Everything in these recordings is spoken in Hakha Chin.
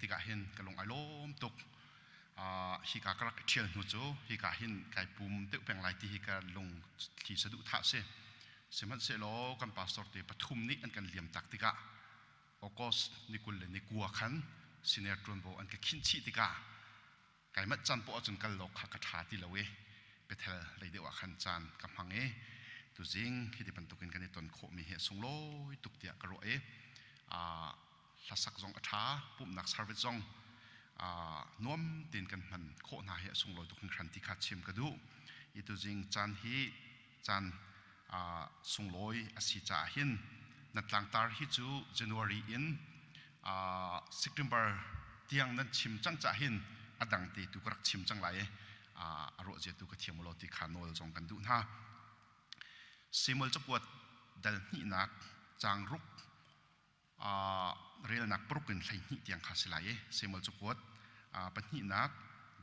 tikah hin ka lung ai lawm tuk. Hika ka rak i ṭhial hnu cu hika hin kai pum deuh peng lai ti hi ka lung thli saduhthah si. Sihmanhsehlaw kan pastor te pathum nih an kan liam tak tikah August ni 20 le ni kua khan senior ṭuanvo an ka khinh chih tikah keimah caan poah ahcun kal lo kha ka ṭha ti lo i Bethel lei deuh ah khan caan ka hmang i tuzing hiti bantukin kan i ton khawhmi hi a sunglawi tuk tiah ka ruah i hlasak zong a ṭha, pumhnak service zong nuam tein kan hman khawh hna hi a sunglawi tuk hringhran ti kha chim ka duh. I tuzing caan hi caan sunglawi a si caah hin na tlangtar hi cu January in September tiang nan chim cang caah hin a dang te tu ka rak chim cang lai i a ruah zia tu ka thiam law ti kha nawl zong kan duh hna. Samuel cakuat dal hnihnak caang ruk relnak paruk in 12 tiang kha si lai i Samuel cakuat pahnihnak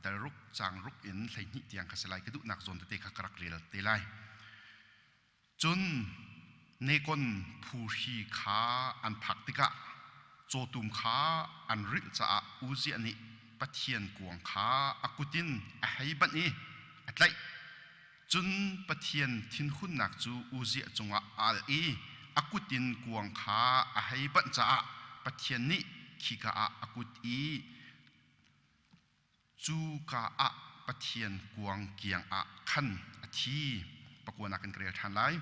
dal ruk caang ruk in 12 tiang kha si lai ka duhnak zawn tete kha ka rak rel te lai. Cun Nekon phuhri kha an phak tikah cawtum kha an rilh caah Uzziah nih Pathian kuang kha a kut in a hei banh i a tlaih. Cun Pathian thinhunnak cu Uzziah cungah a al i a kut in kuang kha a hei banh caah Pathian nih khika ah a kut i cuka ah Pathian kuang kiang ah khan a thi. Pakuanak in ka rel ṭhan lai.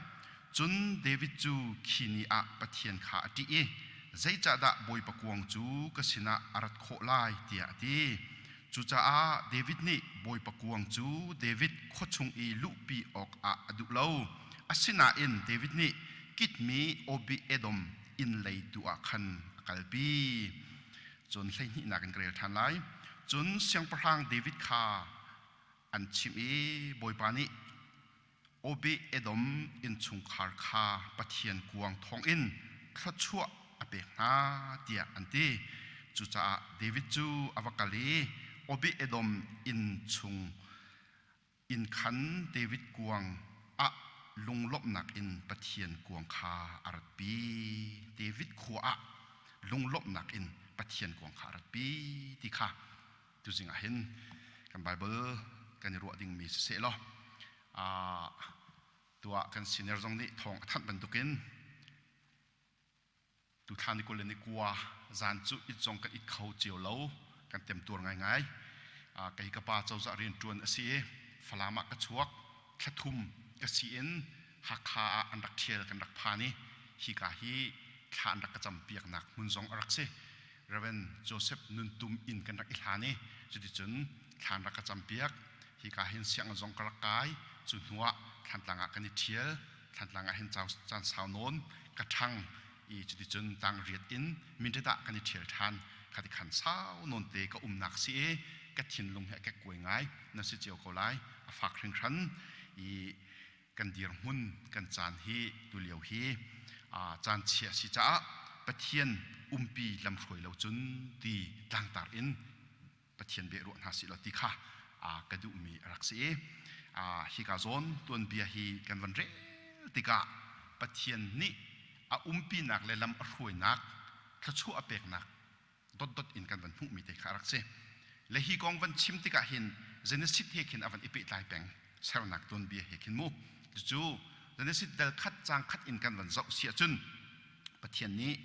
Cun David cu khi ni ah Pathian kha a ṭih i zeicahdah Bawipa kuang cu ka sinah a rat khawh lai tiah a ti. Cucaah David nih Bawipa kuang cu David khua chung i luhpi awkah a duh lo. Asinain David nih kitmi Obed-edom inn lei tu ah khan a kalpi. Cun hleihnihnak in ka rel ṭhan lai. Cun siangpahrang David kha an chimh i Bawipa nih Obed-edom innchungkhar kha Pathian kuang thawngin thluachuah a pek hna tiah an ti. Cucaah David cu a va kal i Obed-edom inn chung inn khan David kuang ah lunglawmhnak in Pathian kuang kha a ratpi. David khua ah lunglawmhnak in Pathian kuang kha a ratpi ti kha tuzing ah hin kan Bible kan i ruah dingmi siseh law tuah kan senior zong nih thawng a thanh bantukin tuthla ni 20 le ni kua zan cu it zong kan it kho cio lo kan temtuar ngaingai. Kei ka pa cozah rianṭuan a si i Falam ah ka chuak thlathum ka si in Hakha ah an rak ṭhial kan rak phan i hika hi thla an rak ka campiaknak hmun zong a rak si. Reverend Joseph Nuntum inn kan rak i hlan i cuticun thlan rak ka campiak. Hika hin sianginn zong ka rak kai. Cu hnuah Thlantlang ah kan i ṭhial. Thlantlang ah hin caan sau nawn ka ṭhang i cuticun tang riat in Mindat ah kan i ṭhial ṭhan. Khati khan sau nawn te ka umnak si i ka thinlung hi a kekkuai ngai. Na si cio ko lai. A fak hringhran i kan dirhmun kan caan hi tulio hi caan chia si caah Pathian umpi lamhruai lo cun ti tlangtar in Pathian bia ruah hna sih law ti kha ka duhmi a rak si i hika zawn tuanbia hi kan van rel tikah Pathian nih a umpinak le lam a hruainak thluachuah a peknak dotdot in kan van hmuhmi te kha a rak si. Le hi kong van chim tikah hin Genesis he khin a van i pehtlai peng sernak tuanbia he khin mu. Cucu Genesis dal khat cang khat in kan van zoh si ahcun Pathian nih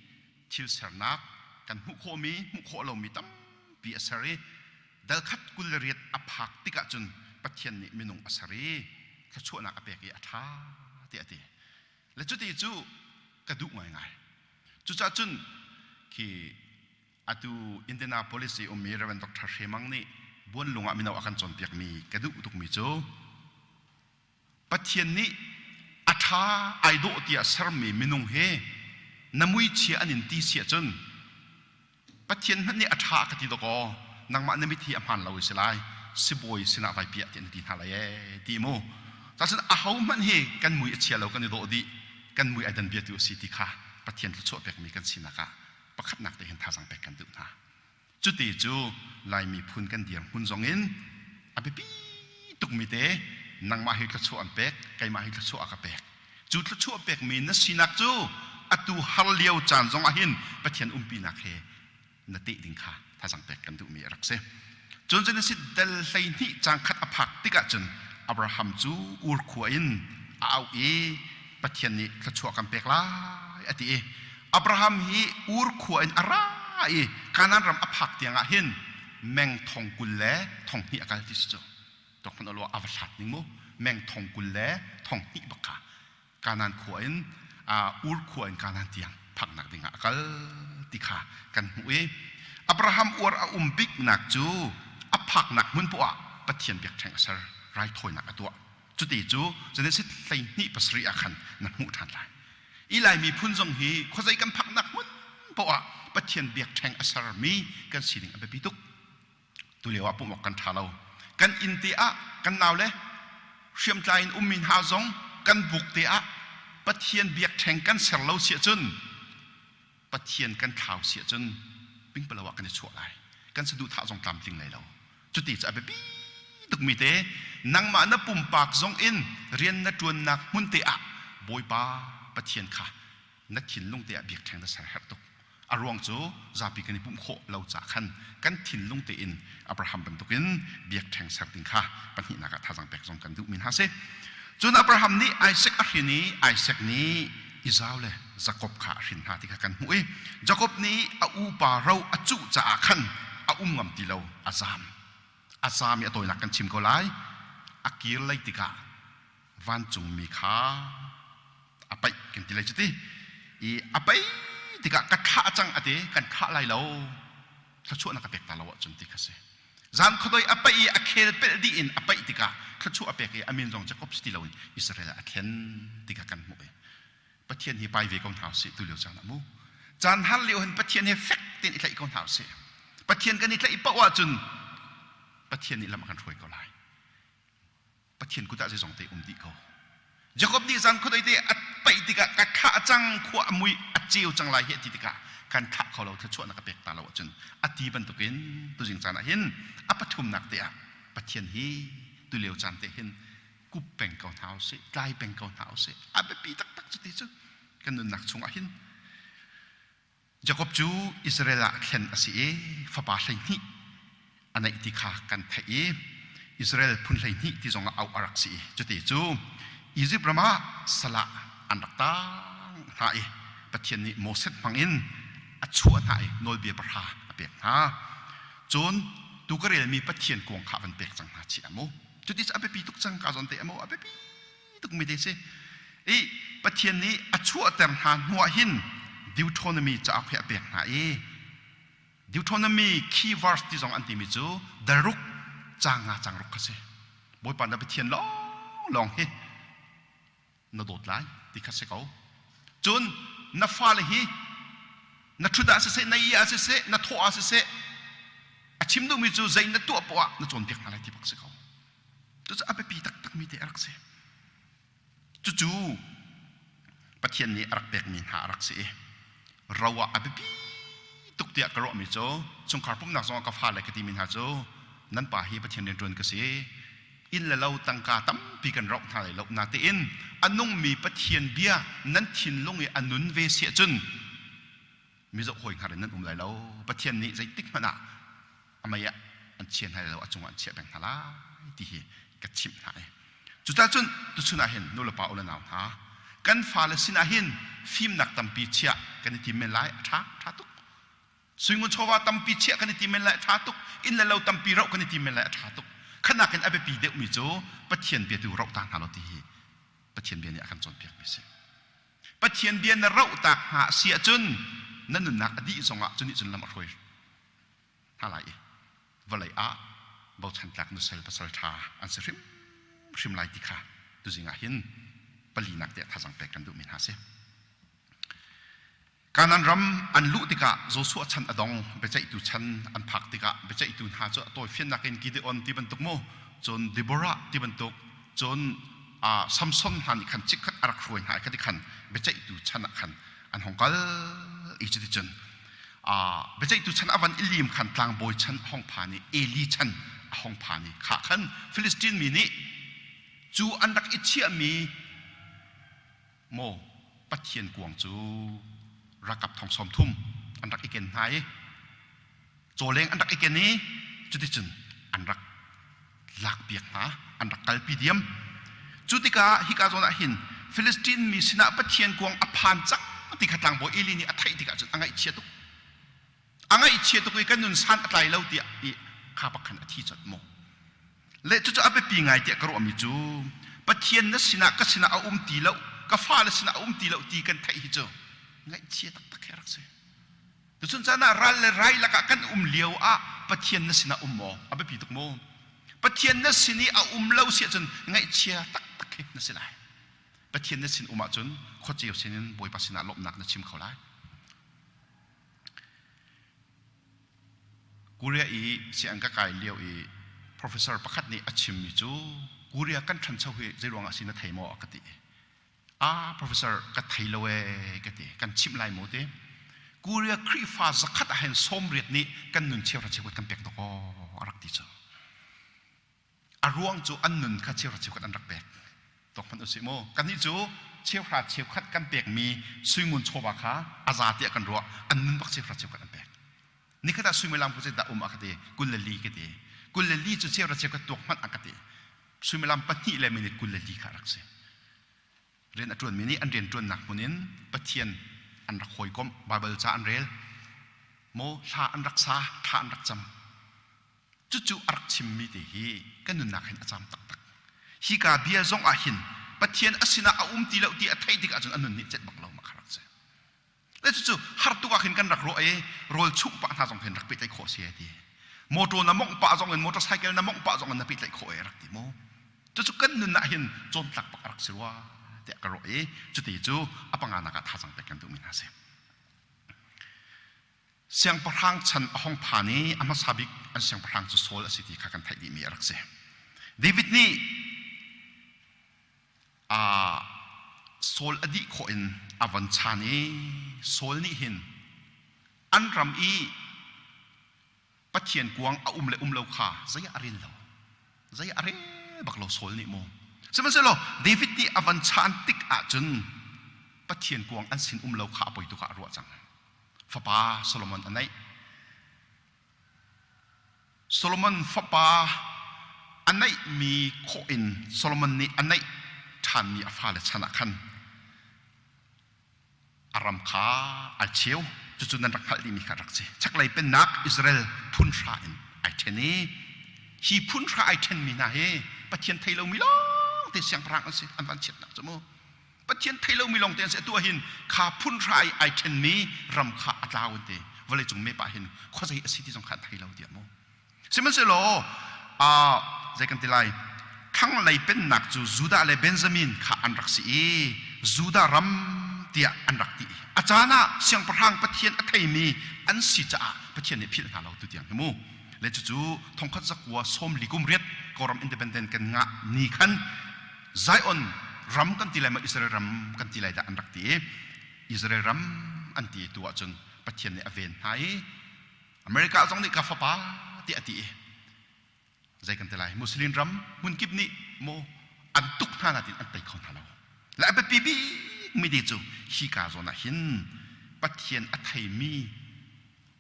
thil sernak kan hmuh khawhmi hmuh khawh lomi tampi a ser i dal khat 28 a phak tikah cun Pathian nih minung a ser i thluachuahnak a pek i a ṭha tiah a ti. Le cuti cu ka duh ngaingai. Cucaah cun khi atu Indianapolis i ummi Reverend Dr. Hre Mang nih buanlung ah mino a kan cawnpiakmi ka duh tukmi cu Pathian nih a ṭha ai dawh tiah sermi minung he na muichia an in ti si ahcun Pathian hmanh nih a ṭha ka ti dawkaw nangmah na mit hi a hmaan lo i si lai sibawi sinah vai piah ti an ti hna lai ee ti mu cacun aho hmanh hi kan mui a chia lo kan i dawh dih kan mui ai dan bia tu a si ti kha Pathian thluachuah pekmi kan sinak ah pakhatnak te hin thazang pek kan duh hna cuti cu Laimi phun kan dir hmun zong in a biapi tukmi te nangmah hi thluachuah an pek keimah hi thluachuah a ka pek Cu thluachuah pekmi na sinak cu atu har lio caan zong ah hin Pathian umpinak he na teh ding kha thazang pek kan duhmi a rak si. Cun Genesis dal 12 caang khat a phak tikah cun Abraham cu Ur khua in a auh i Pathian nih thluachuah kan pek lai a ti i Abraham hi Ur khua in a ra i Kanaan ram a phak tiang ah hin meng thong 20 le thong hnih a kal ti si cu. Tok hmanh a va hlat ning mu meng thong 20 le thong hnih bak kha Kanaan khua in Ur khua in Kanaan tiang phaknak dingah a kal ti kha kan hmuh i Abraham uar a um biknak cu a phaknak hmun poah ah Pathian biakṭheng a ser raithawinak a tuah cuti cu Genesis 12 pasarih ah khan na hmuh ṭhan lai Eli miphun zong hi khuazei kan phaknak hmun poah ah Pathian biakṭheng a sermi kan sining a biapi tuk Tulio ah pumh awk kan ṭha lo. Kan inn te ah kan naule hriamtlai in ummi hna zong kan buk te ah Pathian biakṭheng kan ser lo si ahcun Pathian kan thlau si ahcun pingpalo ah kan i chuah lai. Kan saduhthah zong tlamtling lai lo. Cuti cu a biapi tukmi te nangmah na pumpak zong in rian na ṭuannak hmun te ah Bawipa Pathian kha na thinlung te ah biakṭheng na ser herh tuk. A ruang cu zapi kan i pumh khawh lo caah khan kan thinlung tein Abraham bantukin biakṭheng ser ding kha pahnihnak ah thazaang pek zong kan duhmi hna si. Cun Abraham nih Isaac a hrin i Isaac nih Esau le Jakob kha a hrin hna ti kha kan hmuh i Jakob nih a upa ro a cuh caah khan a um ngam ti lo, a zaam. A zaam i a tawinak kan chim ko lai. A kir lei tikah vancungmi kha a paih kan ti lai cu ti i a paih tikah ka thlah cang a ti kan thlah lai lo thluachuahnak ka pek ta lo ahcun ti kha si zan khuadoi a paih i a khel pelh dih in a paih tikah thluachuah a pek i a min zong Jacob si ti loin Israel ah a thlen ti kha kan hmuh i Pathian hi pai ve ko hna usih tu lio caan ah mu caan har lio hin Pathian he fek tein i tlaih ko hna usih Pathian kan i tlaih paoh ahcun Pathian nih lam a kan hruai ko lai Pathian kut ah zeizong te um dih ko. Jakob nih zan khuadei te a paih tikah ka thlah cang khua a mui a ceu cang lai hi a ti tikah kan thlah kho lo thluachuahnak ka pek ta lo ahcun a ti bantukin tuzing caan ah hin a pathumnak te ah Pathian hi tulio caan te hin kup peng ko hna usih tlai peng ko hna usih a biapi taktak cu ti cu kan nunnak chungah hin Jakob cu Israel ah thlen a si i fapa 12 a neih ti kha kan theih i Israel phun 12 ti zongah auh a rak si i cuti cu Izipt ram ah sal ah an rak taang hna i Pathian nih Moses hmangin a chuah hna i nawlbia pahra a pek hna. Cun tu ka relmi Pathian kuang kha van pek cang hna chih a mu. Cuti cu a biapi tuk cang ka zawn te a mu a biapi tukmi te si. I Pathian nih a chuahter hna hnuah hin Deuteronomy cauk hi a pek hna i Deuteronomy key verse ti zong an timi cu daruk caang nga caang ruk kha si. Bawipa na Pathian lawnglawng hi na dawt lai ti kha si ko. Cun na fale hi na ṭhut ah siseh, na i ah siseh, na thawh ah siseh, a chim duhmi cu zei na tuah poah na cawnpiak hna lai ti bak si ko. Cucu a biapi taktakmi te a rak si. Cucu Pathian nih a rak pekmi hna a rak si i ro ah a biapi tuk tiah ka ruahmi cu chungkhar pumhnak zongah ka fale ka timi hna cu nan pa hi Pathian rianṭuan ka si inn le lo tangka tampi kan roh hna lai lo natein a nungmi Pathian bia nan thinlung i a nun ve si ahcun mizoh hawi hngar in nan um lai lo Pathian nih zeitik hmanh ah a mei ah an chia hna lo a cungah an chiah peng hna lai ti hi ka chimh hna i cucaah cun tuchun ah hin nulepa u le nau hna kan fale sinah hin fimnak tampi chiah kan i tim men lai a ṭha ṭha tuk suingun chawva tampi chiah kan i tim men lai a ṭha tuk inn le lo tampi roh kan i tim men lai a ṭha tuk khanak in a biapi deuhmi cu Pathian bia tu roh ta hna lo ti hi Pathian bia nih a kan cawnpiakmi si Pathian bia na roh tak hna si ahcun na nunnak a dih zongah cu nih cun lam a hruai hna lai i vawlei ah bochan tlak nusal pasal ṭha an si hrimhrim lai ti kha tuzing ah hin palinak tiah thazang pek kan duhmi hna si. Kanan ram an luh tikah Joshua chan a dong biaceihtu chan an phak tikah biaceihtu hna cu a tawifiannak in Gideon ti bantuk mu cun Deborah ti bantuk cun Samson hna nih khan chikkhat a rak hruai hna i khati khan biaceihtu chan ah khan an hong kal i cuticun biaceihtu chan a van i lim khan tlangbawi chan a hong phan i Eli chan a hong phan i kha khan Filistin mi nih cu an rak i chiahmi maw Pathian kuang cu ralkap thong 30 an rak i ken hna i. Cawleng an rak i ken i cuticun an rak lakpiak hna, an rak kalpi diam. Cu tikah hika zawn ah hin Filistin mi sinah Pathian kuang a phan cang ti kha tlangbawi Eli nih a theih tikah cun a ngaihchia tuk. A ngaihchia tuk i kan nun san a tlai lo tiah i kha bak khan a thi colh mu. Le cucu a biapi ngai tiah ka ruahmi cu Pathian na sinah ka sinah a um ti lo, ka fale sinah a um ti lo ti kan theih hi cu ngaihchia taktak hi a rak si. Tuchun caan ah ral le rai lakah kan um lio ah Pathian na sinah um maw? A biapi tuk mu. Pathian na sin i a um lo si ahcun ngaihchia taktak hi na si lai. Pathian na sin um ahcun khuaceu sinin Bawipa sinah lawmhnak na chim kho lai. Korea i sianginn ka kai lio i professor pakhat nih a chimmi cu Korea kan ṭhancho hi zeiruangah si na thei maw a ka ti. Ah professor ka thei lo ee ka ti. Kan chimh lai maw ti. Korea Khrihfa zakhat ah hin 80 nih kan nun cheuhra cheukhat kan pek dawk aw a rak ti cu. A ruang cu an nun kha cheuhra cheukhat an rak pek. Tuak hmanh usih mu. Kannih cu cheuhra cheukhat kan pekmi suingun chawva kha a za tiah kan ruah. An nun bak cheuhra cheukhat an pek. Nikhat ah suimilam ku dah um a ka ti. 24 ka ti. 24 cu cheuhra cheukhat tuak hmanh a ka ti. Suimilam pahnih le minute 24 kha a rak si. Rian a ṭuanmi nih an rian ṭuannak hmun in Pathian an rak hawikomh, Baibal ca an rel, maw hla an rak sa, thla an rak cam. Cucu a rak chimmi te hi kan nunnak hin a cam taktak. Hika bia zong ah hin Pathian a sinah a um ti lo ti a theih tikah cun a nun nih cet bak lo ma kha rak si. Le cucu har tuk ah khin kan rak ruah i rawl chumh pah hna zong khin rak pehtlaih khawh si ti. Motor na mongh pah zong in motorcycle na mongh pah zong in na pehtlaih khawh e rak ti mu. Cucu kan nun ah hin cawntlak bak a rak si rua tiah ka ruah i cuti cu a panganak ah thazaang pek kan duhmi hna si. Siangpahrang chan a hong phan i a hmasa bik an siangpahrang cu Saul a si ti kha kan theih dihmi a rak si. David nih uh, Saul a dih khawh in a von chan i Saul nih hin an ram i Pathian kuang a um le um lo kha zei ah a rel lo. Zei ah a rel bak lo Saul nih mu. Sihmanhsehlaw David nih a van chan tik ahcun Pathian kuang an sin um lo kha a poi tuk ah a ruah cang. Fapa Solomon a neih. Solomon fapa a neihmi khawh in Solomon nih a neih ṭhanmi a fale chan ah khan a ram kha ai cheu. Cucu nan rak hngalh dihmi kha rak si. Chaklei pennak Israel phun hra in ai ṭhen i hi phun hra ai ṭhenmi hna hi Pathian thei lomi lawngte siangpahrang an si an van chiatnak cu mu. Pathian thei lomi lawngte an si. Atu ah hin kha phun hra i ai ṭhenmi ram kha a tlau an ti. Vawleicung map ah hin khuazei a si ti zong kha an thei lo tiah mu. Sihmanhsehlaw uh, zei kan ti lai thlanglei pennak cu Judah le Benjamin kha an rak si i Judah ram tiah an rak ti. A caan ah siangpahrang Pathian a theimi an si caah Pathian nih philh hna lo tu tiang hi mu. Le cucu thongkhat zakua sawm li kum riat Kawlram independent kan ngah ni khan Zion ram kan ti lai maw Israel ram kan ti lai dah an rak ti i Israel ram an ti tu ahcun Pathian nih a ven hna i America zong nih ka fapa tiah a ti i zei kan ti lai Muslim ram hmunkip nih maw an tuk hna natin an tei kho hna lo le a biapi bik mi te cu hi ka zawn ah hin Pathian a theimi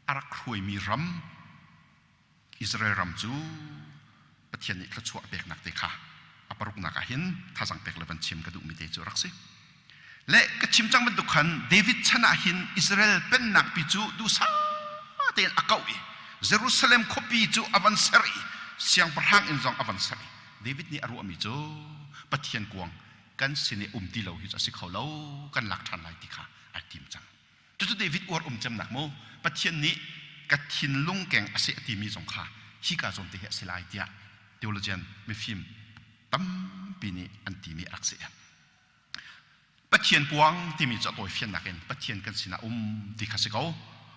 a rak hruaimi ram Israel ram cu Pathian nih thluachuah a peknak te kha a paruknak ah hin thazang pek le van chim ka duhmi te cu rak si. Le ka chim cang bantuk khan David chan ah hin Israel pennak pi cu duhsah tein a kauh i Jerusalem khuapi cu a van ser i siangpahrang inn zong a van ser i David nih a ruahmi cu Pathian kuang kan sin i um ti lo hi cu a si kho lo kan lak ṭhan lai ti kha ai tim cang. Cucu David uar um cemnak mu Pathian nih ka thinlung keng a si a timi zong kha hika zawn te hi a si lai tiah theologian mifim tampi nih an timi a rak si. Pathian kuang timi cu a tawifiannak in Pathian kan sinah um ti kha si ko.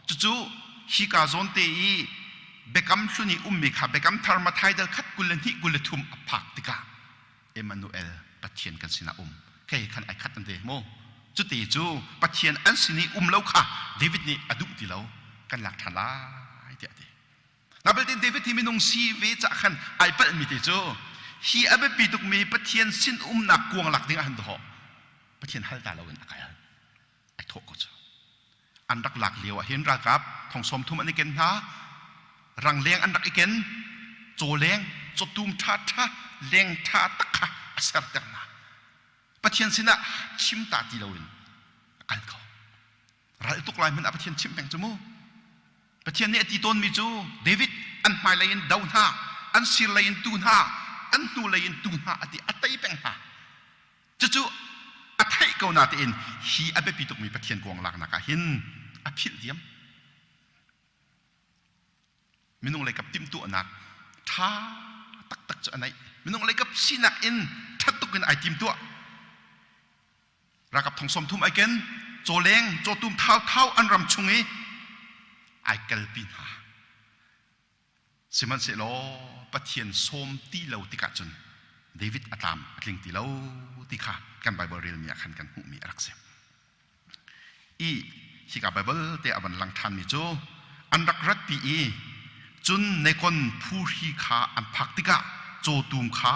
Cucu hika zawn te i biakam hlun i ummi kha biakam thar Matthai dal khat 22 23 a phak tikah Emmanuel Pathian kan sinah um kei khan ai khat an te mu cuti cu Pathian an sin i um lo kha David nih a duh ti lo kan lak ṭhan lai tiah a ti na belte David hi minung si ve cah khan ai palhmi te cu hi a biapi tukmi Pathian sin umnak kuang lak ding ah han dawh Pathian hal ta loin a kai hal ai thawh ko cu an rak lak lio ah hin ralkap thong sawm thum an i ken hna. Rangleng an rak i ken, cawleng, cawtum ṭhaṭha, leng ṭha tak kha a serter hna. Pathian sinah chim ta ti loin a kal kho. Ral tuk lai hmanh ah Pathian chimh peng cu mu. Pathian nih a ti tawnmi cu David an hmailei in do hna, an sirlei in tu hna, an hnulei in tu hna a ti a tei peng hna. Cucu a theih ko natein hi a biapi tukmi Pathian kuang laknak ah hin a philh diam. Minung leikap timhtuahnak ṭha taktak cu a neih. Minung leikap sinak in ṭhat tuk in ai timtuah. Ralkap thong 30 ai ken, cawleng, cawtum thauthau an ram chung i ai kalpi hna. Sihmanhsehlaw Pathian sawm ti lo tikah cun David a tlam a tling ti lo ti kha kan Baibal relmi ah khan kan hmuhmi a rak si. I hika Baibal te a van lang ṭhanmi cu an rak ratpi i cun Nekon phuhri kha an phak tikah cawtum kha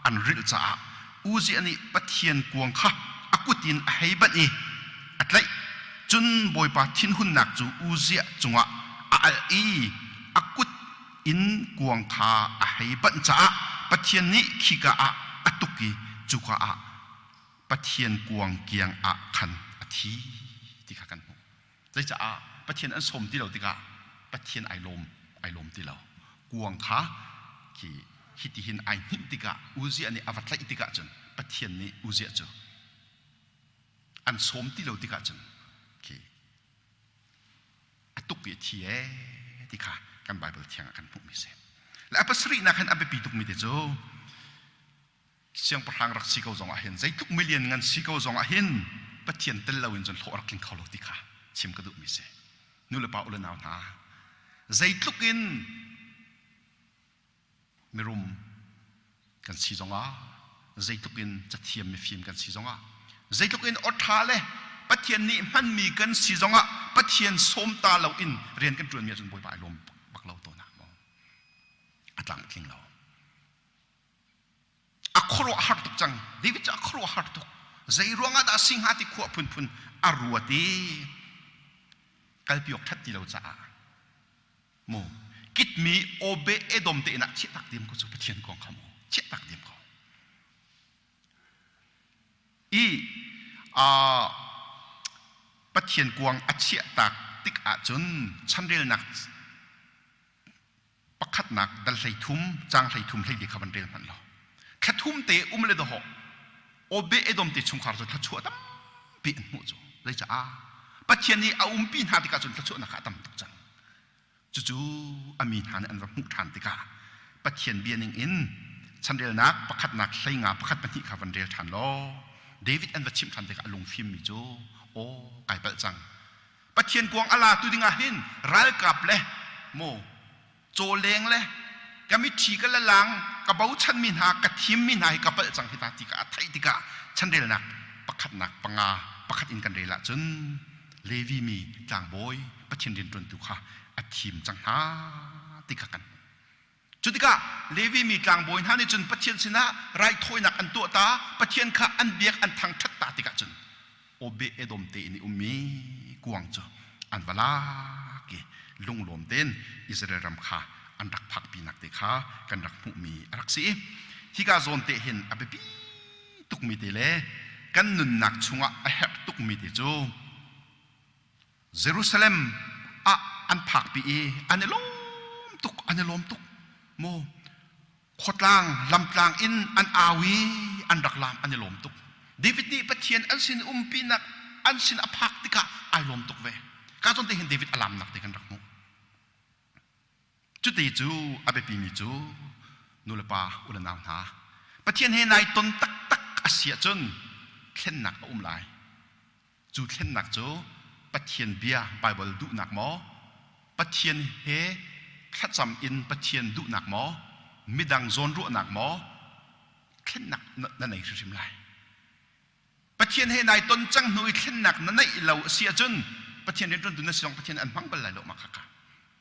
an rilh caah Uzziah nih Pathian kuang kha a kut in a hei banh i a tlaih. Cun Bawipa thinhunnak cu Uzziah cungah a alh i a kut in kuang kha a hei banh caah Pathian nih khika ah a tuk i cuka ah Pathian kuang kiang ah khan a thi ti kha kan hmuh. Zeicaah Pathian an sawm ti lo tikah Pathian ai lawm ai lawm ti lo. Kuang kha khi hitihin ai hninh tikah Uzziah nih a va tlaih tikah cun Pathian nih Uzziah cu an sawm ti lo tikah cun khi a tuk i a thi ee ti kha kan Bible thiang ah kan hmuhmi si. Le a pasarihnak hin a biapi tukmi te cu siangpahrang rak si ko zong ah hin zeitluk million ngan si ko zong ah hin Pathian tel loin cun hlawh rak tling kho lo ti kha chim ka duhmi si. Nu le pa u le nau hna zeitluk in mirum kan si zongah zeitluk in cathiam mifim kan si zongah zeitluk in awṭha le Pathian nih hmanmi kan si zongah Pathian sawm ta lo in rian kan ṭuanmi ahcun Bawipa ai lawm bak lo tawn ah maw a tlang tling lo a khuaruah har tuk cang David cu a khuaruah har tuk zei ruangah dah si hnga ti khua phunphun a ruat i kalpi awk ṭhat ti lo caah mu kitmi obe edom te inn ah chiah tak diam ko cu Pathian kong kha mu chiah tak diam ko i Pathian kuang a chiah tak tik ahcun chanrelnak pakhatnak dal 13 cang 13 hlei kha van rel hmanh law thla thum te um le dawhawh Obe Edom te chungkhar cu thluachuah tampi an hmuh cu zeicaah Pathian nih a umpi hna tikah cun thluachuahnak kha a tam tuk cang cucu a mi hna nih an va hmuh ṭhan tikah Pathian bia ning in chanrelnak pakhatnak hleinga pakhat pahnih kha van rel ṭhan law David an va chimh ṭhan tikah a lungfimmi cu aw kai palh cang Pathian kuang a latu dingah hin ralkap le maw cawleng le ka mitthi ka lalang ka bochanmi hna ka thimmi hna hi ka palh cang hi ta ti ka a theih tikah chanrelnak pakhatnak panga pakhat in kan rel ahcun Levi mi tlangbawi Pathian rianṭuantu kha a thim cang hna ti kha kan Cu tikah Levi mi tlangbawi hna nih cun Pathian sinah raithawinak an tuah ta, Pathian kha an biak an thangṭhat ta tikah cun Obe Edom te in i ummi kuang cu an va lak i lunglawm tein Israel ram kha an rak phakpinak te kha kan rak hmuhmi a rak si. Hika zawn te hin a biapi tukmi te le kan nunnak chungah a herh tukmi te cu Jerusalem ah an phakpi i an i lawm tuk an i lawm tuk mu khuatlang lamtlang in an au i an rak lam an i lawm tuk David nih Pathian an sin umpinak an sin a phak tikah ai lawm tuk ve ka zawn te hin David a lamnak te kan rak hmuh Cuti cu a biapimi cu nulepa u le nau hna Pathian he nai ton taktak a si ahcun thlennak a um lai. Cu thlennak cu Pathian bia Baibal duhnak maw? Pathian he thlacam in Pathian duhnak maw? Midang zawnruahnak maw? Thlennak na nei hrimhrim lai. Pathian he nai ton cang hnu i thlennak na neih lo a si ahcun Pathian rianṭuantu na si zong Pathian an hmang bal lai lo mah khakha.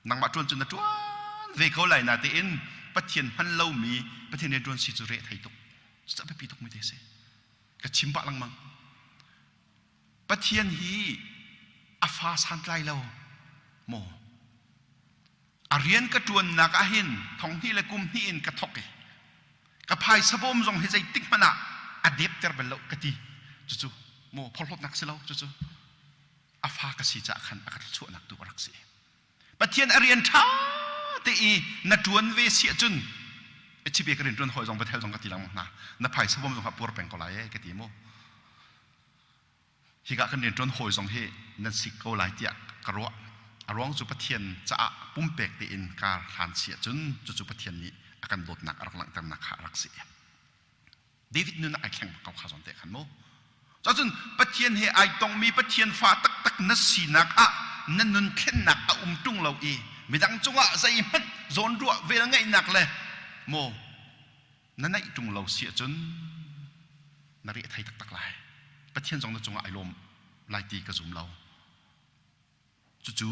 Nangmah ṭuan cu na ṭuan ve ko lai natein Pathian hman lomi Pathian rianṭuan si cu re thei tuk. Cucu a biapi tukmi te a si. Ka chim pah lengmang. Pathian hi a fa santlai lo maw? A rian ka ṭuannak ah hin thonghnih le kum hnih in ka thawk i ka phaisa bawm zong hi zeitik hmanh ah a depter bal lo ka ti. Cucu maw phorhlawtnak si lo cucu a fa ka si caah khan a ka thluachuahnak tu a rak si. Pathian a rian ṭha te i na ṭuan ve si ahcun chipe ka rian ṭuan hawi zong Bethel zong ka ti lengmang hna. Na phaisa bawm zong kha pur peng ko lai e ka ti mu. Hika kan rianṭuan hawi zong hi nan si ko lai tiah ka ruah. A ruang cu Pathian caah pumpek tein kar hlan si ahcun cucu Pathian nih a kan dawtnak a rak langhternak kha a rak si. David nun ah ai thleng bak ko kha zawn te khan mu. Cun Pathian he ai tongmi Pathian fa taktak na sinak ah na nun thlennak a um ṭung lo i midang cungah zeihmanh zawnruah velngeihnak le maw na naih ṭung lo si ahcun na re a thei taktak lai. Pathian zong na cungah ai lawm lai ti ka zum lo. Cucu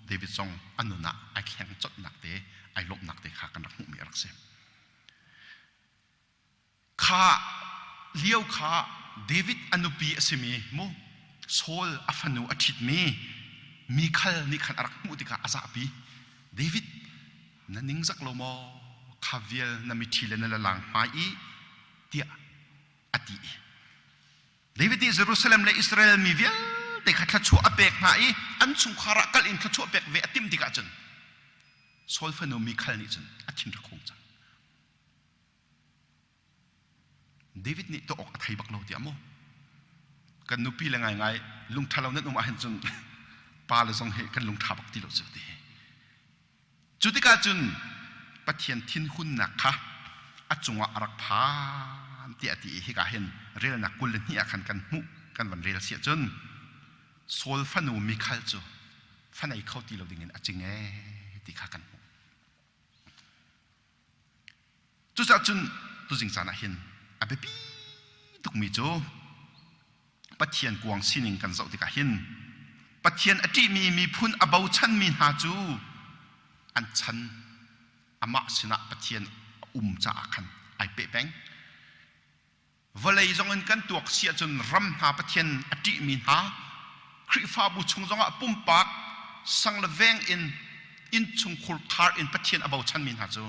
David zong a nun ah ai thleng colhnak te, ai lawmhnak te kha kan rak hmuhmi a rak si. Kha lio kha David a nupi a simi mu Saul a fanu a ṭhitmi Mikhal nih khan a rak hmuh tikah a zahpi. David na ningzak lo maw? Kha vial na miṭhi le na lalang hmai i tiah a ti. David nih Jerusalem le Israel mi vialte kha thluachuah a pek hna i an chungkhar ah kal in thluachuah pek ve a timh tikah cun Saul fanu Mikhal nih cun a thin rak hung cang. David nih tuah awk a thei bak lo tiah maw? Kan nupi le ngaingai lungṭha lo nan um ahhin cun pa le zong hi kan lungṭha bak ti lo cu ti. Cu tikah cun Pathian thinhunnak kha a cungah a rak phan tiah a ti i hika hin relnak 22 ah khan kan hmuh kan van rel si ahcun Saul fanu Mikhal cu fanei kho ti lo dingin a cing ee ti kha kan hmuh. Cucaah cun tuzing caan ah hin a biapi tukmi cu Pathian kuang sining kan zoh tikah hin Pathian a ṭihmi miphun a bochanmi hna cu an chan amah sinah Pathian a um caah khan ai peh peng. Vawlei zong in kan tuak si ahcun ram hna Pathian a ṭihmi hna Khrihfabu chung zongah pumpak sang le veng in innchungkhur khar in Pathian a bochanmi hna cu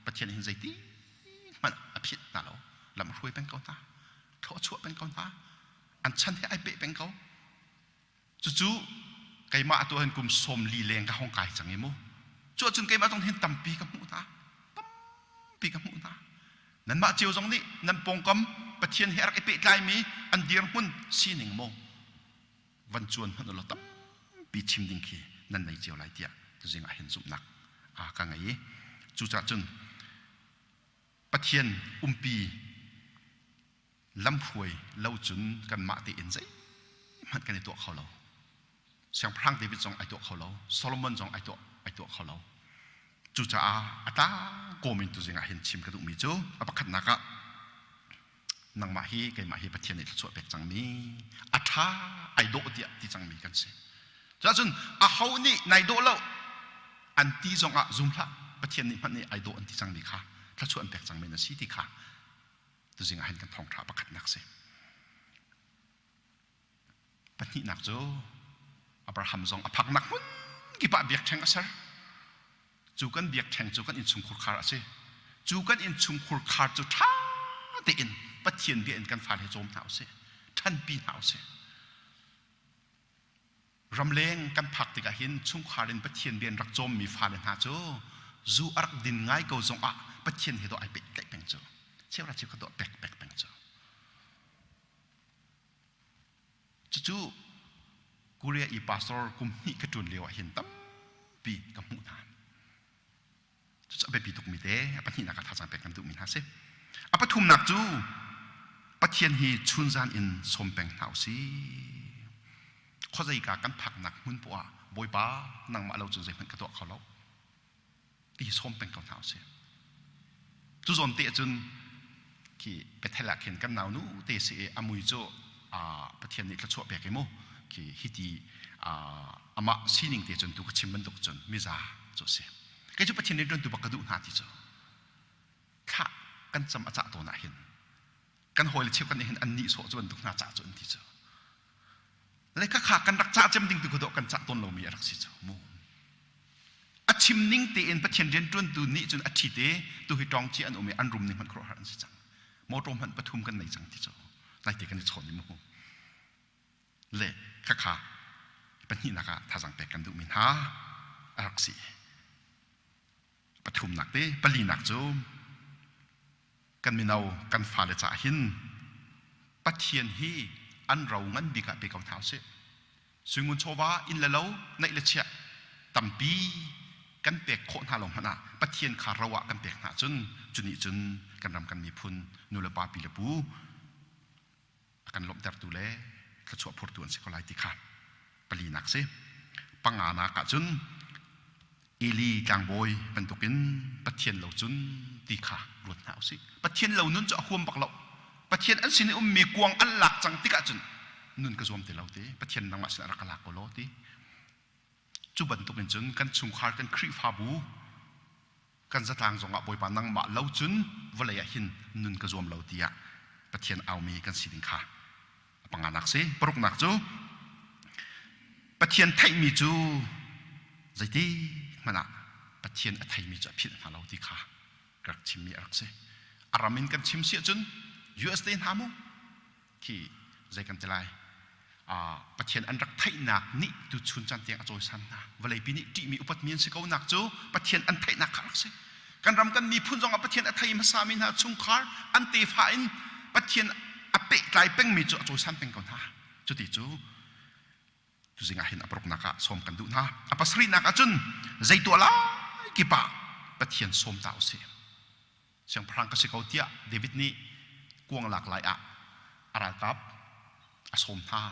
Pathian hin zeiti hmanh a phit hna lo lam a hruai peng ko hna thlawh a chuah peng ko hna an chan he ai peh peng ko cucu keimah atu hin kum 40 leng ka hong kai cang i mu cu ahcun keimah zong hin tampi ka hmuh hna tampi ka hmuh hna nanmah cio zong nih nan pawngkam Pathian he a rak i pehtlaimi an dirhmun sining maw van cuan hmanh ulaw tampi chim ding khi nan nei cio lai tiah tuzing ah hin zumhnak a ka ngei i cucaah cun Pathian umpi lamhruai lo cun kanmah tein zeihmanh kan i tuah kho lo. Siangpahrang David zong ai tuah kho lo. Solomon zong ai tuah ai tuah kho lo. Cucaah a tlangkawm in tuzing ah hin chim ka duhmi cu a pakhatnak ah nangmah hi keimah hi Pathian nih thluachuah pek cangmi a ṭha ai dawh tiah ti cangmi kan si. Cuahcun aho nih nai dawh lo an ti zong ah zum hlah Pathian nih hmanh nih ai dawh an ti cangmi kha thluachuah an pek cangmi na si ti kha tuzing ah hin kan thawngṭha pakhatnak si. Pahnihnak cu Abraham zong a phaknak hmun kip ah biakṭheng a ser. Cu kan biakṭheng cu kan innchungkhur khar a si. Cu kan innchungkhur khar cu ṭha tein Pathian bia in kan fale he cawm hna usih, ṭhanpi hna usih. Ramleng kan phak tikah hin chungkhar in Pathian bia in rak cawmmi fale hna cu zu a rak din ngai ko zongah Pathian he dawh ai pehtlaih peng cu. Cheuhra cheukhat dawh pek pek peng cu. Cucu Korea i pastor kum hnih ka ṭuan lio ah hin tampi ka hmuh hna. Cucu a biapi tukmi te a pahnihnak ah thazaang pek kan duhmi hna si. A pathumnak cu Pathian hi chunzan in sawm peng hna usih. Khuazeika kan phaknak hmun poah ah Bawipa nangmah lo cun zeihmanh ka tuah kho lo. Ti hi sawm peng ko hna usih. Cu zawn te ahcun khi Bethel ah khin kan nau nu te si i a mui cu Pathian nih thluachuah pek i mu khi hiti amah sining te cun tu ka chim bantuk cun miza cu a si. Kei cu Pathian rian ṭuantu bak ka duh hna ti cu thlah kan cam a cah tawn ah hin kan hawile cheukhat nih hin an nih sawh cu bantuk hna cah cu an ti cu le khakha kan rak cah cem ding tu kha dawh kan cah tawn lomi a rak si cu mu. A chim ning tein Pathian rianṭuantu nih cun a ṭhi te tu hi ṭawng ci an um i an rum ning hmanh khuaruahhar an si cang. Motor hmanh pathum kan nei cang ti cu naite kan i chawn i mu. Le khakha pahnihnak ah thazaang pek kan duhmi hna a rak si. Pathumnak te palinak cu kan mino kan fale caah hin Pathian hi an ro ngan bik ah pe ko hna usih. Suingun chawva inn le lo neih le chiah tampi kan pek khawh hna lo hmanh ah Pathian kha ro ah kan pek hna cun cu nih cun kan ram kan miphun nu le pa pi le pu a kan lawmhtertu le thluachuah phurtu an si ko lai ti kha palinak si. Panganak ah cun Eli tlangbawi bantukin Pathian lo cun ti kha ruat hna usih. Pathian lo nun cu a huam bak lo. Pathian an sin i ummi kuang an lak cang tikah cun nun ka zuam ti lo ti. Pathian nangmah sin rak ka lak ko law ti. Cu bantukin cun kan chungkhar kan Khrihfabu kan zatlang zongah Bawipa nangmah lo cun vawlei ah hin nun ka zuam lo tiah Pathian aumi kan si ding kha a panganak si. Paruknak cu Pathian theihmi cu zeiti hmanh ah Pathian a theimi cu a philh hna lo ti kha ka rak chimmi a rak si. A ram in kan chim si ahcun USA hna mu khi zei kan ti lai Pathian an rak theihnak nih tuchun caan tiang a cawisan hna. Vawleipi nih ṭihmi upatmi an si ko nak cu Pathian an theihnak kha rak si. Kan ram kan miphun zongah Pathian a thei hmasami hna chungkhar an tefa in Pathian a pehtlai pengmi cu a cawisan peng ko hna. Cuti cu tuzing ah hin a paruknak ah sawm kan duh hna. A pasarihnak ah cun zei tuah lai kip ah Pathian sawm ta usih. Siangpahrang ka si ko tiah David nih kuang lak lai ah a ralkap a sawm hna.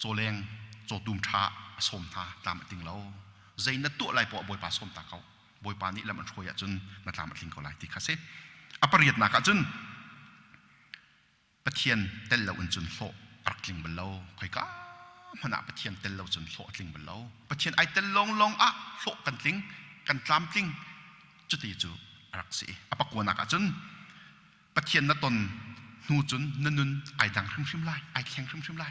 Cawleng cawtum ṭha a sawm hna tlam a tling lo. Zei na tuah lai poah Bawipa sawm ta ko. Bawipa nih lam an hruai ahcun na tlam a tling ko lai ti kha si. A pariatnak ah cun Pathian tel lo in cun hlawh a rak tling bal lo. Khoika hmanh ah Pathian tel lo cun hlawh a tling bal lo. Pathian ai tel lawnglawng ah hlawh kan tling, kan tlamtling. Cuti cu a rak si. A pakuanak ah cun Pathian na ton hnu cun na nun ai dang hrimhrim lai, ai thleng hrimhrim lai.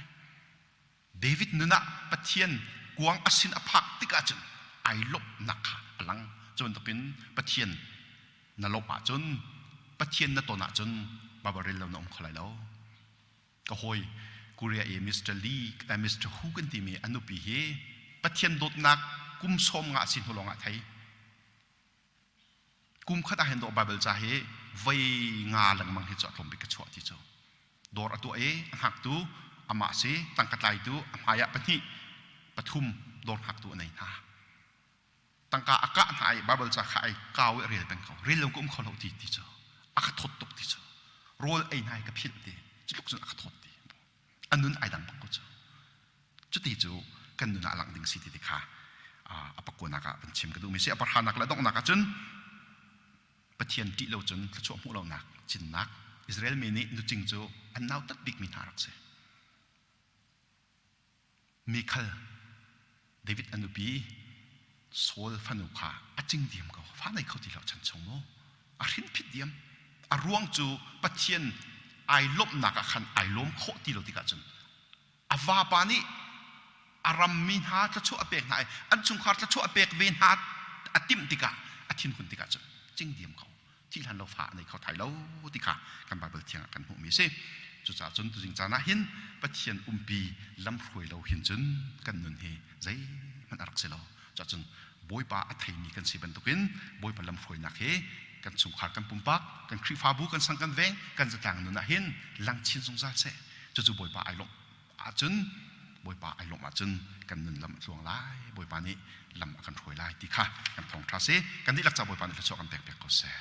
David nun ah Pathian kuang a sin a phak tikah cun ai lawmhnak kha a lang. Cu bantukin Pathian na lawmh ahcun Pathian na ton ahcun babarel lo na um kho lai lo. Ka hawi Korea i Mr. Lee, Mr. Hu kan timi a nupi hi Pathian dawtnak kum sawm nga a si hnu lawngah thei. Kum khat ah hin dawh Bible ca hi voi nga lengmang hi cu a tlawm bik ka chuah ti cu. Dawr a tuah i a hngaktu amah si, tangka tlaitu a hmai ah pahnih, pathum dawr hngaktu a nei hna. Tangka a kah hna i Bible ca kha ai kau i a rel peng ko. Rel lo ka um kho lo ti ti cu. A ka thawt tuk ti cu. Rawl ei hna i ka philh ti. Cu tluk cun a ka thawt ti. A nun ai dang bak ko cu. Cuti cu kan nun ah langh ding si ti ti kha a pakuanak ah van chim ka duhmi si. A parhanak le donghnak ah cun Pathian ṭih lo cun thluachuah hmuh lonak cinnak Israel mi nih nucing cu an nautat bikmi hna rak si. Mikhal David a nupi Saul fanu kha a cing diam ko. Fa nei kho ti lo chan chung mu. A hrin phit diam. A ruang cu Pathian ai lawmhnak ah khan ai lawm khawh ti lo tikah cun a vapa nih a rammi hna thluachuah a pek hna i an chungkhar thluachuah a pek ve hna a timh tikah a thinhun tikah cun cing diam ko thih hlan lo fa a nei kho thai lo ti kha kan Bible thiang ah kan hmuhmi a si. Cucaah cun tuzing caan ah hin Pathian umpi lamhruai lo hin cun kan nun hi zeihmanh a rak si lo. Cuahcun Bawipa a theimi kan si bantukin Bawipa lamhruainak hi kan chungkhar kan pumpak kan Khrihfabu kan sang kan veng kan zatlang nun ah hin lang chin zungzal seh. Cucu Bawipa ai lawmh ahcun Bawipa ai lawmh ahcun kan nun lam a tluang lai. Bawipa nih lam a kan hruai lai ti kha kan thawngṭha si. Kan dihlak ca Bawipa nih thluachuah kan pek piak ko seh.